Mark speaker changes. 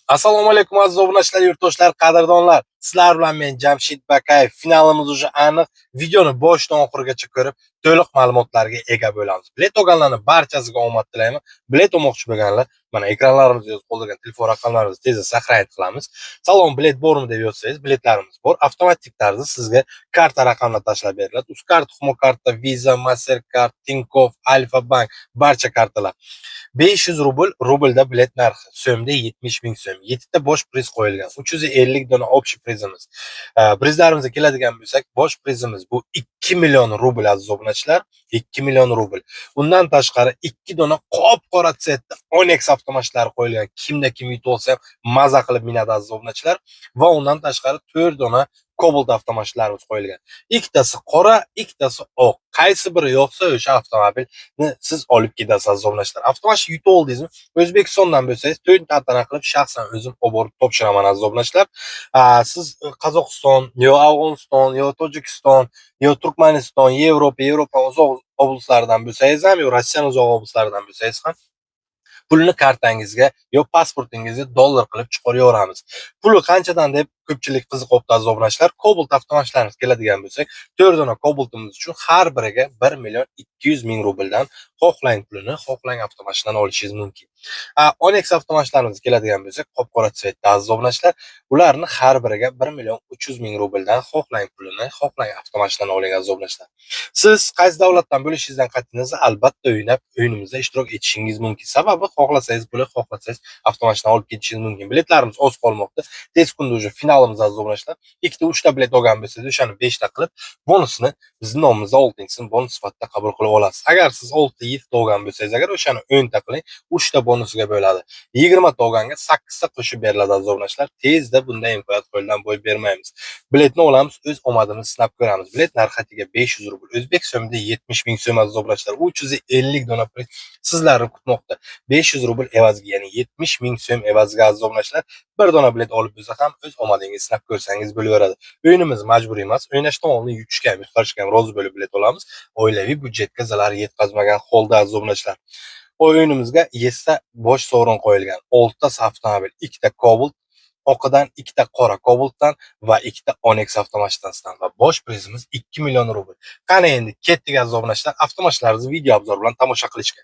Speaker 1: Assalomu alaykum, aziz obunachilar, yurtdoshlar, qadrdonlar. Sizlar bilan men, Jamshid Bakayev. Finalimiz уже aniq. Videoni boshidan oxirigacha ko'rib, to'liq ma'lumotlarga ega bo'lamiz. Bilet olganlarni barchasiga omad tilayman. Bilet olmoqchi bo'lganlar mana ekranlarimizda yozib qoldirgan telefon raqamlarimizni tezda сохранить qilamiz. "Salom, bilet bormi?" deb yozsangiz, biletlarimiz bor. Avtomatik tarzda sizga karta raqamlar tashlab beriladi. Uzcard, Humo karta, Visa, Mastercard, Tinkoff, Alfa Bank, barcha kartalar. 500 rubl rublda bilet narxi, so'mda 70 ming so'm. 7 ta bosh priz qo'yilgan. 350 dona общий prizimiz. Prizlarimizga keladigan bo'lsak, bosh prizimiz bu 2 million rubl, aziz obunachilar, 2 million rubl. Undan tashqari 2 dona qop-qora цвет da Onix avtomashinalari qo'yilgan. Kimda kim yutib olsa ham maza qilib minadi, aziz obunachilar. Va undan tashqari 4 dona Cobalt avtomashinalari qo'yilgan. Ikkitasi qora, ikkitasi oq. Qaysi biri yoqsa, o'sha avtomobilni siz olib ketasiz, aziz obunachilar. Avtomashina yutib oldingizmi? O'zbekistondan bo'lsangiz, to'y tantana qilib shaxsan o'zim olib borib topshiraman, aziz obunachilar. Siz Qozog'iston, yo Afg'oniston, yo Tojikiston, yo Turkmaniston, Yevropa, Yevropa uzoq oblastlaridan bo'lsangiz ham, yo Rossiyani uzoq oblastlaridan bo'lsangiz ham, pulni kartangizga yo pasportingizga dollar qilib chiqaraveramiz. Puli qanchadan deb ko'pchilik qiziqyapti, aziz obunachilar. Cobalt avtomashinalarimizga keladigan bo'lsak, 4 dona Cobaltimiz uchun har biriga 1 million 200 ming rubldan xohlang pulini, xohlang avtomashinani olishingiz mumkin. Onix avtomashinalarımizga keladigan bo'lsak, qop-qora цвет da, aziz obunachilar, ularni har biriga 1 million 300 ming rubldan xohlang pulini, xohlang avtomashinani oling, aziz obunachilar. Siz qaysi davlatdan bo'lishingizdan qat'iy nazar, albatta o'ynab, o'yinimizda ishtirok etishingiz mumkin. Sababi xohlasangiz puli, xohlasangiz avtomashina olib ketishingiz mumkin. Biletlarimiz oz qolmoqda. Tez kunda уже finalimiz, aziz obunachilar. Ikkita, uchta bilet olgan bo'lsangiz, o'shani 5 ta qilib, bonusni bizni nomimizda 6-sini bonus sifatida qabul qilib olasiz. Agar siz 6, 7 ta olgan bo'lsangiz, agar o'shani 10 ta qiling, 3 ta bonusiga bo'ladi. 20 ta olganga 8 ta qo'shib beriladi, aziz obunachilar. Tezda bunday imkoniyat qo'ldan boy bermaymiz. Biletni olamiz, o'z omadimizni sinab ko'ramiz. Bilet narxi 500 rubl. O'zbek so'mida 70 ming so'm, aziz obunachilar. 350 dona priz sizlarni kutmoqda. 500 rubl evaziga, ya'ni 70 ming so'm evaziga, aziz obunachilar, bir dona bilet olib bo'lsa ham o'z omadingizni sinab ko'rsangiz bo'laveradi. O'yinimiz majburiy emas. O'ynashdan oldin yutishga ham, yutqazishga ham rozi bo'lib bilet olamiz. Oilaviy byudjetga zarar yetkazmagan holda, aziz obunachilar. O'yinimizga 7 ta bosh sovrin qo'yilgan. 6 ta avtomobil, ikkita Cobalt oqidan, ikkita qora Cobaltdan va ikkita Onix avtomashinasidan va bosh prizimiz 2 million rubl. Qani endi ketdik, aziz obunachilar, avtomashinalarimizni video обзор bilan tomosha qilishga.